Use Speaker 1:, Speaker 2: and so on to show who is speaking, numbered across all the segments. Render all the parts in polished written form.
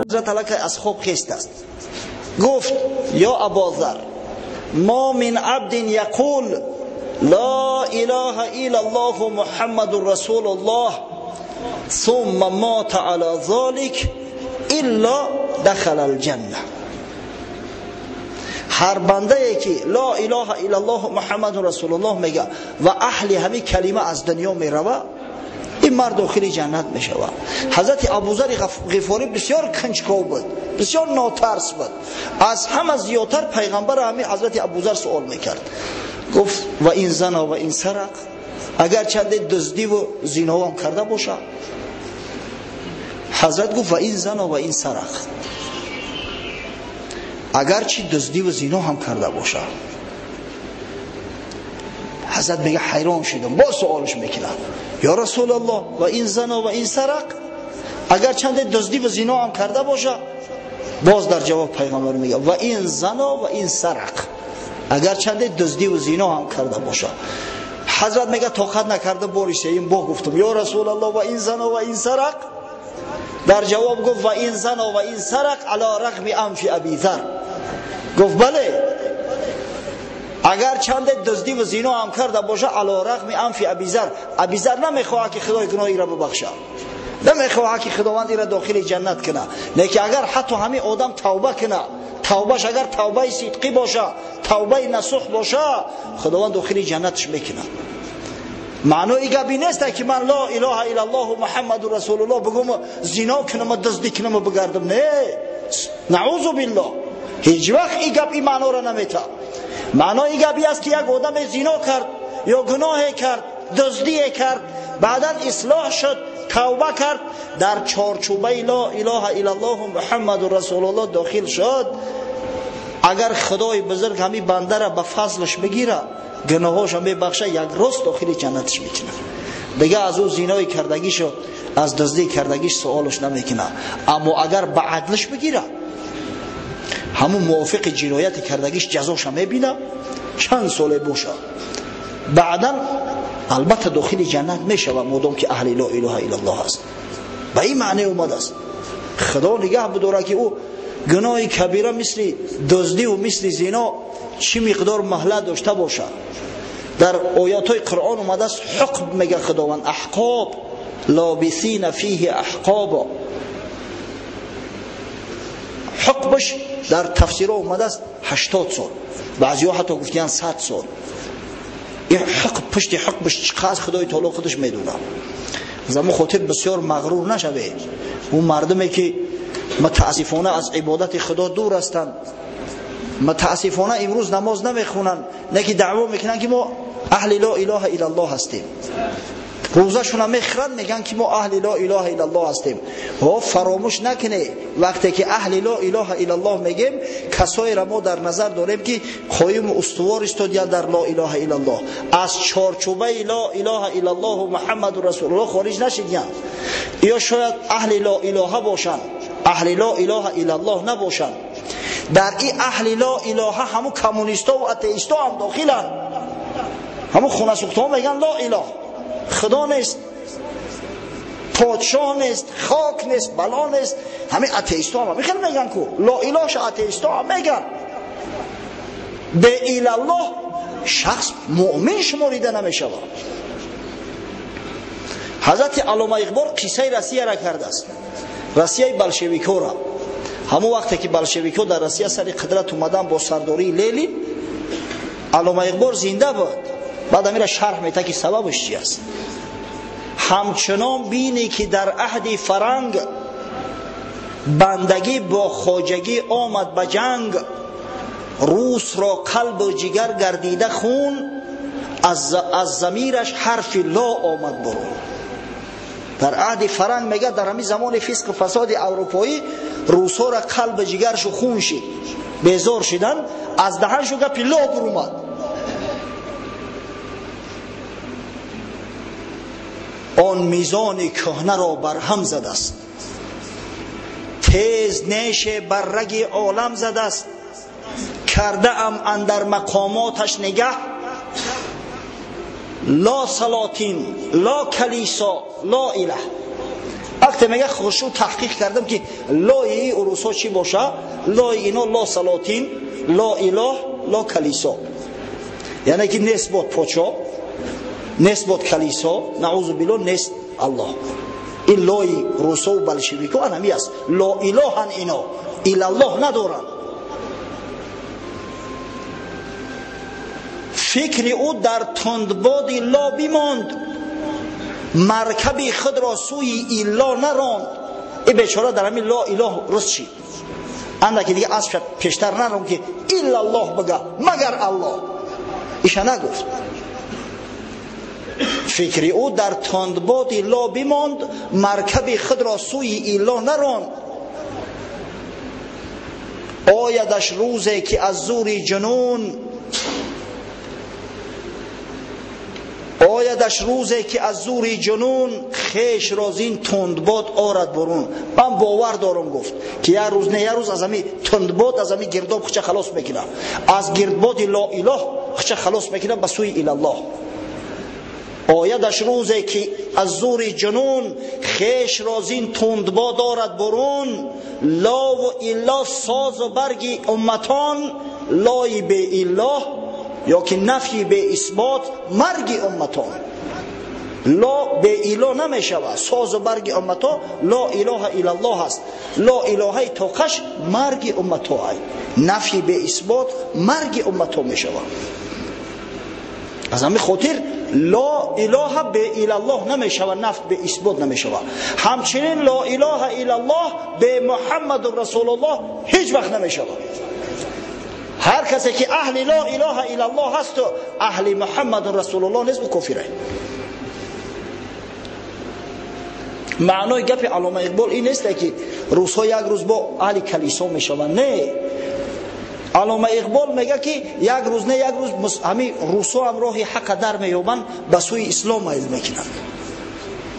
Speaker 1: Ҳазрат аллакай аз хоб хест аст. Гуфт: ё Абозар, ма мин абдин яқул ла илаҳа иллаллоҳ Муҳаммадур расулуллоҳ сумма мота ала золик илла дахалал ҷанна. Ҳар бандае ки ла илаҳа иллаллоҳ Муҳаммадур расулуллоҳ мега ва аҳли ҳамин калима аз дунё мерава, ин мард дохили ҷаннат мешавад. Ҳазрати Абузари Ғифорӣ бисёр кунҷков буд, бисёр нотарс буд. Аз ҳама зиёдтар пайғамбар ҳамин ҳазрати Абузар суол мекард. Гуфт: ва ин зана ва ин сарақ, агар чанде дуздиву зиноам карда бошад. Ҳазрат гуфт: ва ин зана ва ин сарақ, агарчи дуздиву зино ҳам карда бошад. Ҳазрат мега: ҳайрон шудам, боз суолш мекунад: ё расулаллоҳ, ва ин зана ва ин сарақ, агар чанде дуздиву зино ҳам карда бошад. Боз дар ҷавоб пайғамбар мега: ва ин зана ва ин сарақ, агар чанде дуздиву зино ҳам карда бошад. Ҳазрат мега: тоқат накарда бори сеюм бо гуфтам: ё расулаллоҳ, ва ин зана ва ин сарақ. Дар ҷавоб гуфт: ва ин зана ва ин сарақ ала рағми анфи аби зар. Гуфт: бале, агар чанде дуздиву зино ҳам карда бошад, ала рағми анфи Абизар. Абизар намехоҳад ки худои гуноҳ ира бибахшад, намехоҳад ки худованд ира дохили ҷаннат кунад. Лекин агар ҳатто ҳамин одам тавба кунад, тавбаш агар тавбаи сидқӣ бошад, тавбаи насух бошад, худованд дохили ҷаннаташ мекунад. Маънои гапи нест ки ман ла илаҳа иллаллоҳ Муҳаммадур расулуллоҳ бигӯм, зино кунам, дуздӣ кунам, бигардам. Не, наъузу биллоҳ, ҳеҷ вақт ин гап ин маъноро наметавад. Маънои гапи аст ки як одаме зино кард ё гуноҳе кард, дуздие кард, баъдан ислоҳ шуд, тавба кард, дар чорчӯбаи ла илаҳа иллаллоҳ Муҳаммадур расулуллоҳ дохил шуд. Агар худои бузург ҳамин бандара ба фазлаш бигирад, гуноҳҳоша мебахшад, як рост дохили ҷаннаташ мекунад. Дига аз ӯ зинои кардагишу аз дуздии кардагиш суолаш намекунад. Аммо агар ба адлаш бигирад, ҳамун мувофиқи ҷинояти кардагиш ҷазоша мебинад, чанд соле бошад, баъдан албатта дохили ҷаннат мешавад, модом ки аҳли ла илаҳа иллаллоҳ аст. Ба ин маъне омадааст. Худо нигаҳ бидорад ки ӯ гуноҳи кабира мисли дуздиву мисли зино чӣ миқдор маҳлат дошта бошад. Дар оятҳои Қуръон омадааст: ҳукм мега Худованд, аҳқоб лобисина фиҳи аҳқоба. Ҳукмаш дар тафсирҳо омадааст 80 сол, баъзеҳо ҳатто гуфтиянд 100 сол. Ин ҳукм пушти ҳукмаш чӣ қадр Худои таоло худаш медонад. Аз ҳамон хотир бисёр мағрур нашавед. Он мардуме ки мутаассифона аз ибодати Худо дур ҳастанд, мутаассифона имрӯз намоз намехонанд, не ки даъво мекунанд ки мо аҳли ла илаҳа иллаллоҳ ҳастем, рӯзашона мехӯранд, мегӯянд ки мо аҳли ла илаҳа иллаллоҳ ҳастем. Ҳо, фаромӯш накунед, вақте ки аҳли ла илаҳа иллаллоҳ мегем, касоеро мо дар назар дорем ки қоиму устувор истодиянд дар ла илаҳа иллаллоҳ, аз чорчӯбаи ла илаҳа иллаллоҳу Муҳаммадур расулуллоҳ хориҷ нашидиянд. Ё шояд аҳли ла илаҳа бошанд, аҳли ла илаҳа иллаллоҳ набошанд. Дар ин аҳли ла илаҳа ҳамун коммунистҳо ва атеистҳо ҳам дохиланд. Ҳамун хонасӯхтаҳо мегӯянд ла илаҳ, худо нест, подшоҳ нест, хок нест, бало нест. Ҳамин атеистҳо ҳам ҳамин хел мегӯянд ку ла илаҳша атеистҳо ҳам мегӯянд. Бе илаллоҳ шахс муъмин шуморида намешавад. Ҳазрати Аллома Иқбол қиссаи Россияро кардааст, Россияи болшевикҳоро. Ҳамон вақте ки болшевикҳо дар Россия сари қудрат омадан бо сардории Ленин, Аллома Иқбол зинда буд. Баъд амира шарҳ метавад ки сабабаш чи аст. Ҳамчунон бинӣ ки дар аҳди фаранг бандагӣ бо хоҷагӣ омад ба ҷанг, русро қалбу ҷигар гардида хун, аз замираш ҳарфи ло омад бурун. Дар аҳди фаранг мега дар ҳамин замони фисқу фасоди аврупоӣ русҳоро қалбу ҷигаршу хун шид, безор шидан, аз даҳаншу гапи ло бурумад. Он мизони кӯҳнаро барҳам задааст, тез неше бар раги олам задааст, кардаам андар мақомоташ нигаҳ, ла салатин, ла калисо, ла илаҳ. Вақте мега хушу таҳқиқ кардам ки лои урусҳо чӣ боша, лои ино ла салатин, ла илоҳ, ла калисо. Яъне ки нест бод подшоҳ, нест бод калисо, наъузу биллоҳ, нест Аллоҳ. Ин лои русо ва болшевико ҳами аст. Ло илоҳан ино, илаллоҳ надоранд. Фикри ӯ дар тундбоди ло бимонд, маркаби худро сӯи илло наронд. Ин бечора дар ҳамин ло илоҳ руст шид. Андаки дига аспша пештар наронд ки иллаллоҳ бага, магар Аллоҳ. Иша нагуфт. Фикри ӯ дар тундбоди ло бимонд, маркаби худро сӯи илло наронд. Оядаш рӯзе ки аз зури ҷунун, оядаш рӯзе ки аз зури ҷунун хешро зин тундбод орад бурун. Ман бовар дорам, гуфт, ки як рӯз не як рӯз аз ҳами тундбод, аз ҳами гирдоб хуча халос мекунам, аз гирдбоди ло илоҳ хуча халос мекунам ба сӯи илаллоҳ. Оядаш рӯзе ки аз зури ҷунун хешро зин тундбод орад бурун, лову илло созу барги умматон, лои беиллоҳ ё ки нафи беисбот марги умматон. Ло беило намешавад, созу барги уммато ло илоҳа иллаллоҳ аст. Ло илоҳаи тоқаш марги уммато ай, нафи беисбот марги уммато мешавад. Аз ҳамин хотир ло илоҳа беилаллоҳ намешавад, наф беисбот намешавад. Ҳамчунин ло илоҳа иллаллоҳ бе Муҳаммаду расулуллоҳ ҳеҷ вақт намешавад. Ҳар касе ки аҳли ло илоҳа иллаллоҳ ҳасту аҳли Муҳаммаду расулуллоҳ нест, ӯ кофир аст. Маънои гапи Аллома Иқбол ин нест ки рӯзҳо як рӯз бо аҳли калисо мешаванд. Не, Аллома Иқбол мега ки як рӯз не як рӯз ҳамин русҳо ҳам роҳи ҳаққа дар меёбанд, ба сӯи ислом майл мекунанд,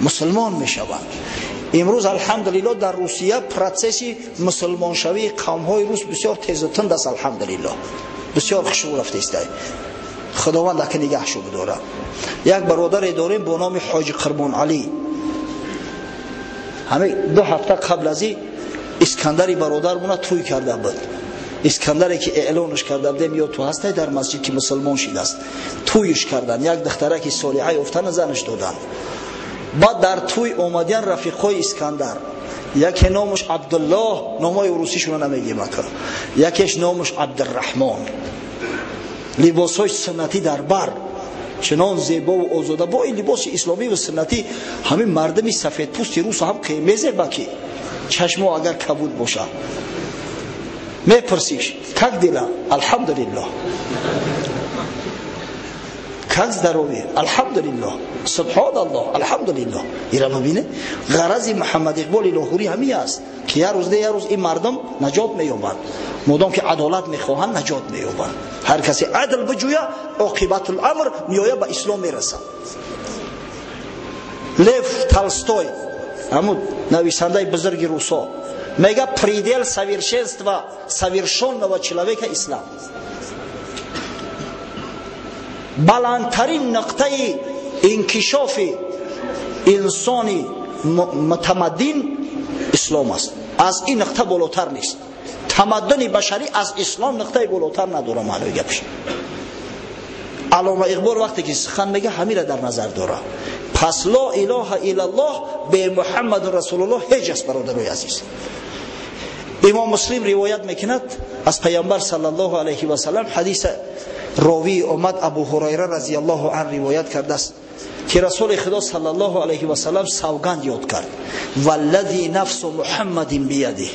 Speaker 1: мусулмон мешаванд. Имрӯз алҳамдулиллоҳ дар Русия процесси мусулмоншавии қавмҳои рус бисёр тезу тунд аст. Алҳамдулиллоҳ бисёр хушрӯ рафтааст. Худованд ака нигаҳшу бидорад. Як бародаре дорем бо номи Ҳоҷи Қурбон Алӣ. Ҳамин 2 ҳафта қабл аз ин Искандари бародармона тӯй карда буд. Искандаре ки эълонш карда будем, ё ту ҳастай дар масҷид ки мусулмон шидааст, тӯйш кардан, як духтараки солиҳа ёфтана занаш додан. Баъд дар тӯй омадиян рафиқҳои Искандар, яке номаш Абдуллоҳ, номҳои урусишуна намегем ака, якеш номаш Абдурраҳмон. Либосҳои суннатӣ дар бар, чунон зебову озода, бо ин либоси исломӣ ва суннатӣ ҳамин мардуми сафедпӯсти рус ҳам мезеба ки чашмо агар кабуд бошад. Мепурсиш, как дела? Алҳамдулиллоҳ. Как здоровье? Алҳамдулиллоҳ. Субҳоналлоҳ, алҳамдулиллоҳ. Ира мебине? Ғарази Муҳаммад Иқболи Лоҳурӣ ҳамин аст ки як рӯз не як рӯз ин мардум наҷот меёбанд. Модом ки адолат мехоҳанд, наҷот меёбанд. Ҳар касе адл биҷӯя, оқибатул амр меоя ба ислом мерасад. Лев Толстой, ҳамун нависандаи бузурги русо, мега предел совершенства совершенного человека ислам. Баландтарин нуқтаи инкишофи инсони мутамаддин ислом аст. Аз ин нуқта болотар нест. Тамаддуни башарӣ аз ислом нуқтаи болотар надорад. Маънои гапш Аллома Иқбол вақте ки сухан мега ҳамира дар назар дорад. Пас ло илоҳа иллаллоҳ бе Муҳаммаду расулуллоҳ ҳеҷ аст, бародарои азиз. Имом Муслим ривоят мекунад аз Пайғамбар саллаллоҳу алайҳи васаллам, ҳадиса ровии омад Абу Ҳурайра разияллоҳу ан ривоят кардааст ки Расули Худо саллаллоҳу алайҳи васаллам савганд ёд кард: валлази нафсу Муҳаммадин биядиҳ,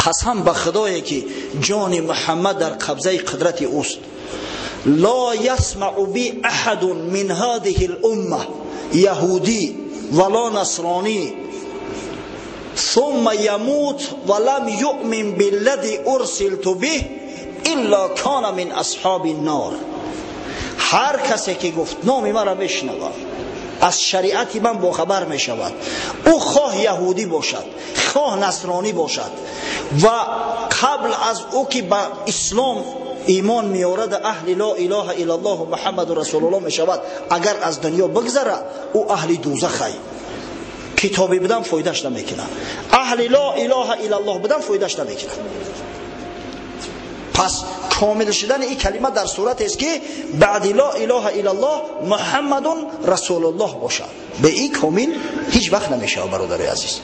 Speaker 1: қасам ба Худое ки ҷони Муҳаммад дар қабзаи қудрати ӯст, ла ясмау би аҳадун мин ҳадиҳи лумма яҳудӣ вала насронӣ ثم يموت ولم يؤمن بالذي أرسلت به إلا كان من أصحاب النار. هر کسی که گفت نام مرا میشنود، از شریعت من باخبر میشود، او خواه یهودی باشد خواه نصرانی باشد و قبل از او که به اسلام имон меорад, аҳли ло илаҳа иллаллоҳ Муҳаммаду расулуллоҳ мешавад, агар аз дунё бигзара, ӯ аҳли дӯзахай. Китобӣ будан фоидаш намекунад, аҳли ло илаҳа иллаллоҳ будан фоидаш намекунад. Пас комил шудани ин калима дар сурате аст ки баъди ло илаҳа иллаллоҳ Муҳаммадун расулуллоҳ бошад. Бе ин комил ҳеҷ вақт намешавад, бародари азиз.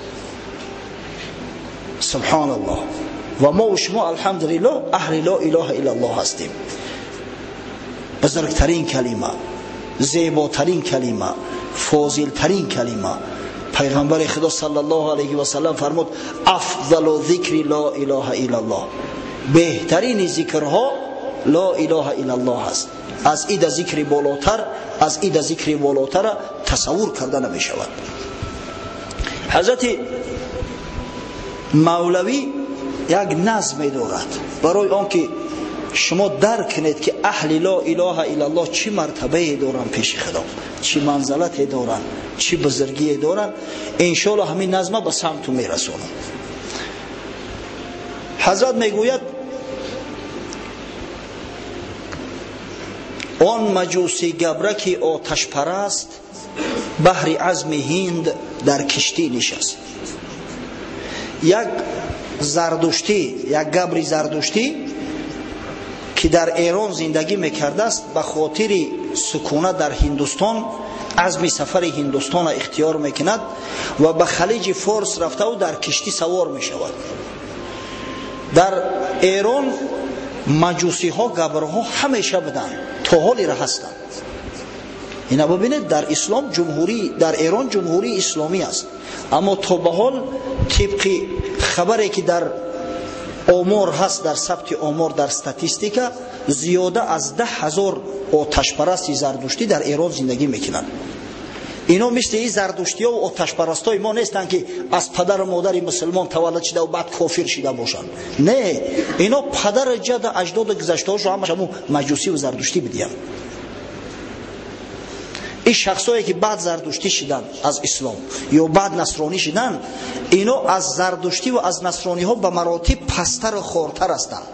Speaker 1: Субҳоналлоҳ. Ва мо ва шумо алҳамдулиллоҳ аҳли ло илаҳа иллаллоҳ ҳастем. Бузургтарин калима, зеботарин калима, фозилтарин калима. Пайғамбари Худо саллаллоҳу алайҳи васаллам фармуд: афзалу зикри ло илаҳа иллаллоҳ. Беҳтарини зикрҳо ло илаҳа иллаллоҳ аст. Аз ида зикри болотар, аз ида зикри болотара тасаввур карда намешавад. Ҳазрати Мавлавӣ як назме дорад барои он ки шумо дарк кунед ки аҳли ло илаҳа иллаллоҳ чӣ мартабае доранд пеши Худо, чӣ манзалате доранд, чӣ бузургие доранд. Иншоаллоҳ ҳамин назма ба самту мерасонам. Ҳазрат мегӯяд: он маҷусӣ габраки оташпараст баҳри азми ҳинд дар киштӣ нишаст. Як зардуштӣ, як габри зардуштӣ ки дар Эрон зиндагӣ мекардааст, ба хотири сукунат дар Ҳиндустон азми сафари Ҳиндустонро ихтиёр мекунад ва ба халиҷи Форс рафтаву дар киштӣ савор мешавад. Дар Эрон маҷусиҳо, габрҳо ҳамеша буданд, то ҳолира ҳастанд. Ина бибинед, дар ислом ҷумҳурӣ, дар Эрон ҷумҳурии исломӣ аст, аммо то ба ҳол тибқи хабаре ки дар омор ҳаст, дар сабти омор, дар статистика, зиёда аз 10,000 оташпарасти зардуштӣ дар Эрон зиндагӣ мекунанд. Ино мисли ин зардуштиҳо ва оташпарастои мо нестанд ки аз падару модари мусулмон таваллуд шуда ва баъд кофир шуда бошанд. Не, ино падару ҷаду аҷдоду гузаштаҳошо ҳамаш ҳамун маҷусӣ ва зардуштӣ будиянд. Ин шахсое ки баъд зардуштӣ шиданд аз ислом ё баъд насронӣ шиданд, ино аз зардуштӣ ва аз насрониҳо ба маротиб пасттару хортар ҳастанд.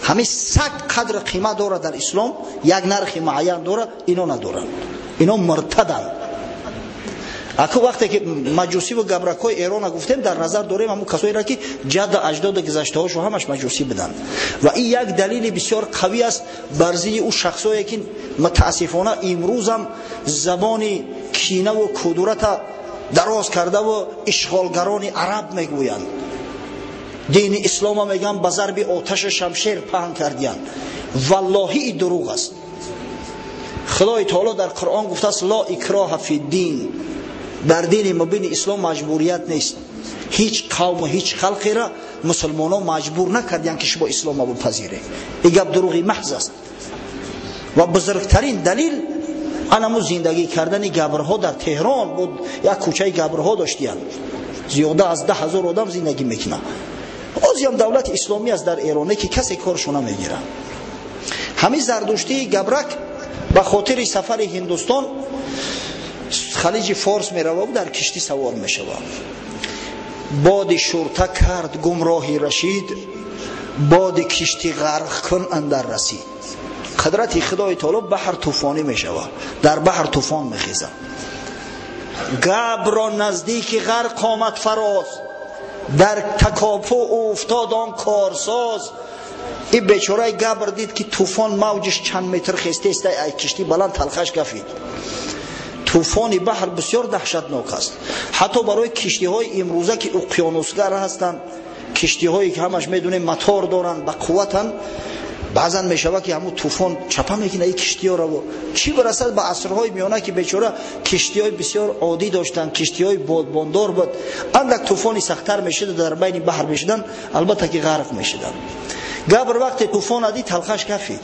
Speaker 1: Ҳамин саг қадр қимат дорад дар ислом, як нархи муайян дорад, ино надоранд. Ино муртаданд. Аку вақте ки маҷусӣ ва габракҳои Эрона гуфтем, дар назар дорем ҳамун касоеро ки ҷадду аҷдоду гузаштаҳошо ҳамаш маҷусӣ буданд. Ва ин як далели бисёр қавӣ аст бар зидди ӯ шахсое ки мутаассифона имрӯзам забони кинаву кудурата дароз кардаву ишғолгарони араб мегӯянд. Дини ислома мегӯянд ба зарби оташу шамшер паҳн кардиянд. Валлоҳи ин дурӯғ аст. Худои таоло дар Қуръон гуфтааст: ло икроҳа фи дин. Дар дини мубини ислом маҷбурият нест. Ҳеҷ қавму ҳеҷ халқеро мусулмонон маҷбур накардиянд ки шумо исломро бипазиред. Ин гап дурӯғи маҳз аст. Ва бузургтарин далил анаму зиндагӣ кардани габрҳо дар Теҳрон буд. Як кӯчаи габрҳо доштиянд, зиёда аз 10,000 одам зиндагӣ мекунанд. Ҳозиам давлати исломӣ аст дар Эроне ки касе коршо намегирад. Ҳамин зардуштии габрак ба хотири сафари Ҳиндустон халиҷи Форс меравад, дар киштӣ савор мешавад. Боди шурта кард гумроҳи Рашид, боди киштӣ ғарқ кун андар расид. Қудрати Худои таоло баҳр тӯфонӣ мешавад, дар баҳр тӯфон мехезад. Габро наздики ғарқ омад фароз, дар такопӯ уфтод он корсоз. Ин бечораи габр дид ки тӯфон мавҷиш чанд метр хестест, ай киштӣ баланд талхаш гафид. Тӯфони баҳр бисёр даҳшатнок аст. Ҳатто барои киштиҳои имрӯза ки уқёнусгар ҳастанд, киштиҳое ки ҳамаш медонем мотор доранд, ба қувватанд, баъзан мешавад ки ҳамун тӯфон чапа мекунад ин киштиҳоро. Чӣ бирасад ба асрҳои миёна ки бечора киштиҳои бисёр оддӣ доштанд, киштиҳои бодбондор буд. Андак тӯфони сахттар мешуд, дар байни баҳр мешуданд, албатта ки ғарқ мешуданд. Габр вақте тӯфон дид, талхаш кафид.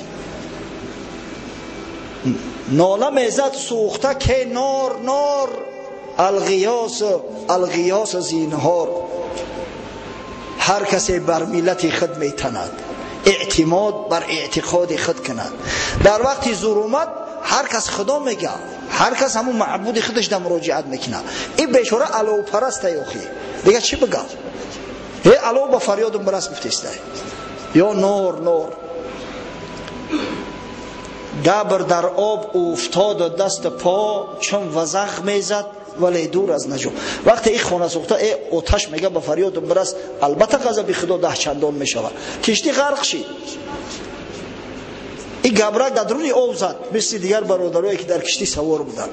Speaker 1: Нола мезад сӯхта ке нор нор, алғиёс алғиёс зинҳор. Ҳар касе бар миллати худ метанад, эътимод бар эътиқоди худ кунад. Дар вақти зур омад ҳар кас худо мега, ҳар кас ҳамун маъбуди худаш да муроҷиат мекунад. Ин бечора аловпараста ёхи дига чӣ бигав? Э алов ба фарёдум бирас гуфтестай ё нор нор. Габр дар об уфтод даст по чун вазах мезад вале дур аз наҷо. Вақте ин хона сӯхта оташ мега ба фарёдам бирас, албатта ғазаби Худо 10 чандон мешавад. Киштӣ ғарқ шид. Ин габрак дар даруни об зад, мисли дигар бародарое ки дар киштӣ савор буданд.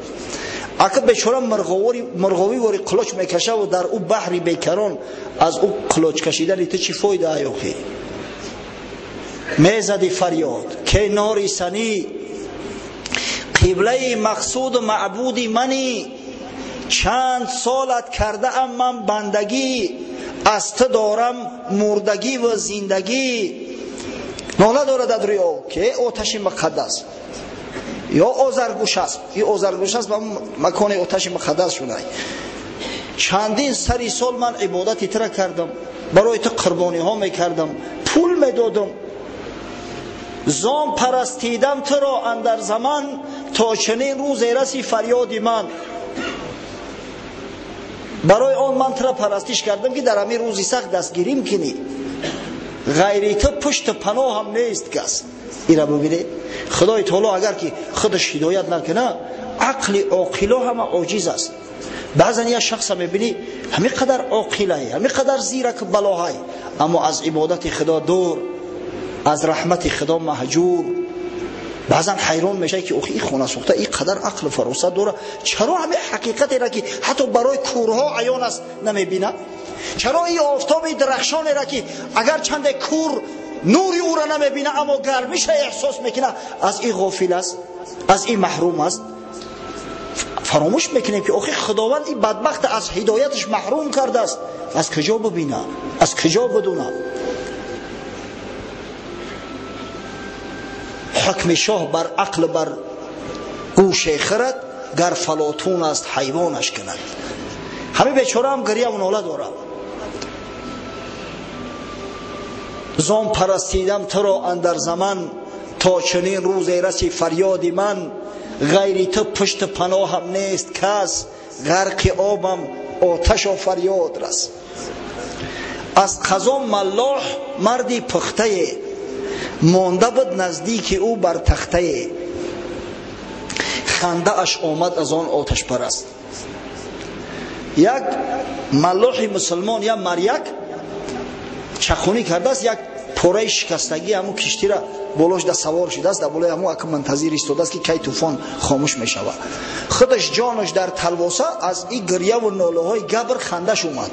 Speaker 1: Ака бечора мурғовӣ вори қулоч мекаша ва дар ӯ баҳри бекарон аз ӯ қулоч кашидани ту чӣ фоида аёхӣ? Мезади фарёд ке нори санӣ, қиблаи мақсуду маъбуди мани, чанд солат кардаам ман бандагӣ, аз ту дорам мурдагӣ ва зиндагӣ. Нола дорад дар рӯи об ки оташи муқаддас ё озаргӯш аст, и озаргӯш аст ба макони оташи муқаддас шудай. Чандин сари сол ман ибодати тура кардам, барои ту қурбониҳо мекардам, пул медодам, зон парастидам туро андар заман, то чунин рӯзе раси фарёди ман. Барои он ман тура парастиш кардам ки дар ҳамин рӯзи сахт дастгирим кунӣ. Ғайри ту пушти паноҳам нест кас. Ира бибинед, Худои таоло агар ки худаш ҳидоят накунад, ақли оқило ҳама оҷиз аст. Баъзан як шахса мебинӣ ҳамин қадар оқилай, ҳамин қадар зирак балоҳай, аммо аз ибодати Худо дур, аз раҳмати Худо маҳҷур. Баъзан ҳайрон мешавӣ ки охи ин хона сӯхта ин қадар ақлу фаросат дорад, чаро ҳамин ҳақиқатеро ки ҳатто барои кӯрҳо аён аст намебинад? Чаро ин офтоби дарахшонеро ки агар чанде кӯр нури ӯро намебинад, аммо гармиша эҳсос мекунад, аз ин ғофил аст, аз ин маҳрум аст? Фаромӯш мекунем ки охи Худованд ин бадбахта аз ҳидояташ маҳрум кардааст. Аз куҷо бибинад? Аз куҷо бидонад? Ҳукми шоҳ бар ақл бар гӯше хирад, гар фалотун аст ҳайвонаш кунад. Ҳамин бечораам гиряву нола дорад. Зон парастидам туро андар заман, то чунин рӯзе раси фарёди ман. Ғайри ту пушти паноҳам нест кас, ғарқи обам оташо фарёд рас. Аз қазо маллоҳ марди пухтае, монда буд наздики ӯ бар тахтае. Хандааш омад аз он оташпараст. Як маллоҳи мусулмон, як маряк чахунӣ кардааст, як пораи шикастагӣ ҳамун киштира болош да савор шудааст, дар болои ҳамун ака мунтазир истодааст ки кай тӯфон хомӯш мешавад. Худаш ҷонаш дар талвоса аз ин гиряву нолаҳои габр хандаш омад.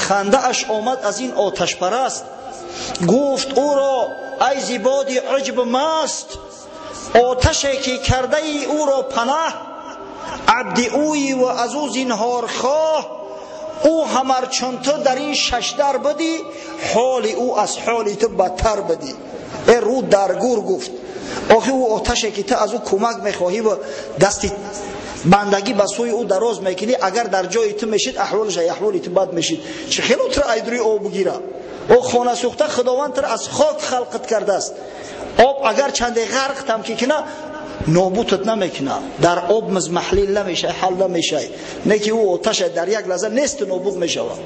Speaker 1: Хандааш омад аз ин оташпараст. Гуфт ӯро ай зибоди уҷб маст, оташе ки кардаи ӯро панаҳ, абди ӯи ва аз ӯ зинҳорхоҳ. Ӯ ҳамар чун ту дар ин шашдар будӣ, ҳоли ӯ аз ҳоли ту бадтар будӣ. Э рӯ дар гур гуфт охи ӯ оташе ки ту аз ӯ кӯмак мехоҳӣ ва дасти бандагӣ ба сӯи ӯ дароз мекунӣ, агар дар ҷои ту мешид аҳволаш аҳволи ту бад мешид. Чӣ хело туро айдурӯи об бигира? О хона сӯхта Худованд туро аз хок халқат кардааст. Об агар чанде ғарқтам ки кина, нобутат намекунад. Дар об мазмаҳлил намешавад, ҳал намешавад. Не ки ӯ оташа дар як лаҳза нест нобуд мешавад.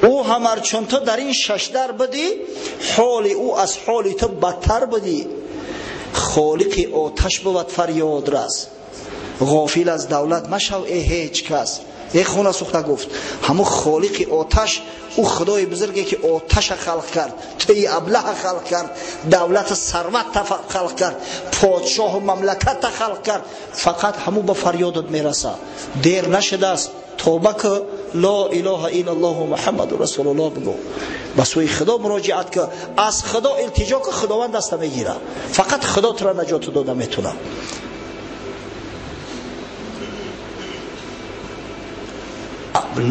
Speaker 1: Ӯ ҳамар чун ту дар ин шашдар будӣ, ҳоли ӯ аз ҳоли ту бадтар будӣ. Холиқи оташ бувад фарёд рас, ғофил аз давлат машав э ҳеҷ кас. Э хона сӯхта гуфт ҳамун холиқи оташ, ӯ худои бузурге ки оташа халқ кард, туи аблаҳа халқ кард, давлату сарватта халқ кард, подшоҳу мамлакатта халқ кард, фақат ҳамун ба фарёдат мерасад. Дер нашудааст, тавба ку, ло илоҳа иллаллоҳу муҳаммаду расулуллоҳ бигӯ, ба сӯи Худо муроҷиат ку, аз Худо илтиҷо ку, Худованд даста мегирад. Фақат Худо тура наҷоту дода метавонад.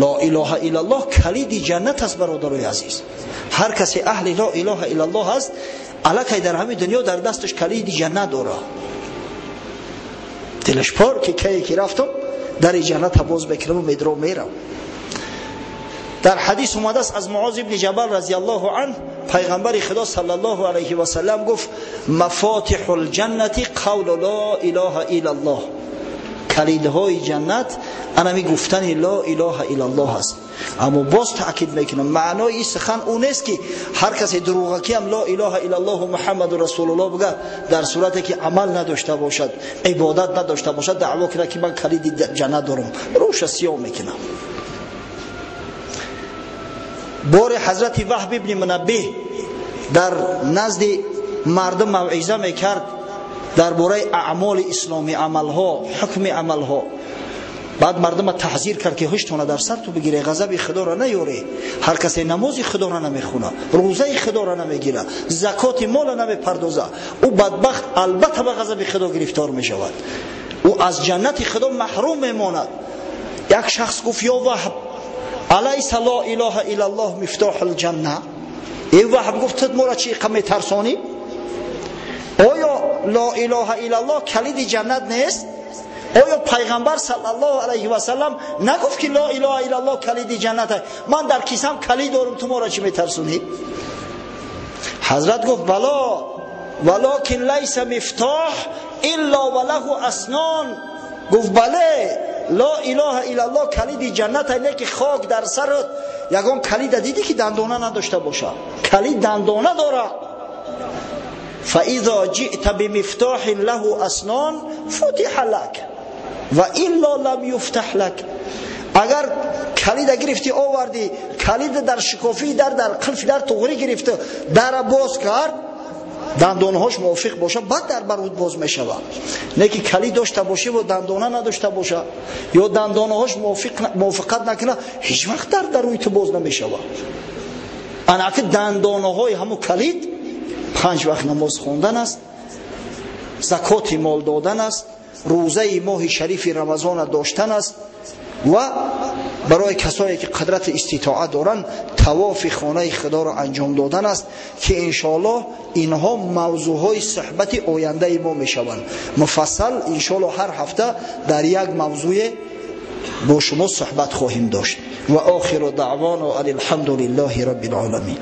Speaker 1: Ло илоҳа иллаллоҳ калиди ҷаннат аст, бародарои азиз. Ҳар касе аҳли ло илоҳа иллаллоҳ аст, аллакай дар ҳамин дунё дар дасташ калиди ҷаннат дорад. Дилаш пор ки кае ки рафтам дари ҷанната боз мекунам медро мерам. Дар ҳадис омадааст аз Муоз ибни Ҷабал разияллоҳу анҳ, пайғамбари Худо саллаллоҳу алайҳи васаллам гуфт: мафотиҳул ҷаннати қавлу ло илоҳа иллаллоҳ. Калидҳои ҷаннат анами гуфтани ло илоҳа иллаллоҳ аст. Аммо боз таъкид мекунам, маънои ин сухан ӯ нест ки ҳар касе дурӯғакиам ло илоҳа иллаллоҳу муҳаммаду расулуллоҳ бигӯяд, дар сурате ки амал надошта бошад, ибодат надошта бошад, даъво кунад ки ман калиди ҷаннат дорам, рӯша сиёҳ мекунам. Бори ҳазрати Ваҳб ибни Мунаббиҳ дар назди мардум мавъиза мекард дар бораи аъмоли исломӣ, амалҳо, ҳукми амалҳо. Баъд мардума таҳзир кард ки ҳуштона дар сар ту бигире, ғазаби худоро наёре. Ҳар касе намози худоро намехона, рӯзаи худоро намегира, закоти мола намепардоза, ӯ бадбахт албатта ба ғазаби худо гирифтор мешавад, ӯ аз ҷаннати худо маҳрум мемонад. Як шахс гуфт: ё Ваҳб, алайса ло илоҳа иллаллоҳ мифтоҳул ҷанна? Эй Ваҳб, гуфт, ту моро чӣ иқа метарсонӣ? Оё ло илоҳа иллаллоҳ калиди ҷаннат нест? Оё пайғамбар саллаллоҳу алайҳи васаллам нагуфт ки ло илоҳа иллаллоҳ калиди ҷаннат аст? Ман дар кисам калид дорам, ту моро чӣ метарсонӣ? Ҳазрат гуфт: бало, валокин лайса мифтоҳ илло ва лаҳу аснон. Гуфт: бале, ло илоҳа иллаллоҳ калиди ҷаннат аст, не ки хок дар сарат ягон калида дидӣ ки дандона надошта бошад? Калид дандона дорад. فإذا جئت بمفتاح له أسنان فتح لك وإلا لم يفتح لك. اگر کلید گرفتی آوردی، کلید در شکافی در قلف در تغری گرفته، در باز کرد، دندانهاش موافق باشه، بعد در برود باز میشود. نه که کلید داشته باشه و دندانه نداشته باشه یا دندانهاش موافقت نکنه، هیچ وقت در روی تو باز نمیشود. انا که دندانه‌های همو کلید 5 وقت намоз хондан аст, закоти мол додан аст, рӯзаи моҳи шарифи Рамазона доштан аст ва барои касое ки қудрати иститоат доранд тавофи хонаи худоро анҷом додан аст, ки иншоаллоҳ инҳо мавзӯъҳои суҳбати ояндаи мо мешаванд. Муфассал иншоаллоҳ ҳар ҳафта дар як мавзӯе бо шумо суҳбат хоҳем дошт. Ва охиру даъвоно ан алҳамду лиллаҳи раббил оламин.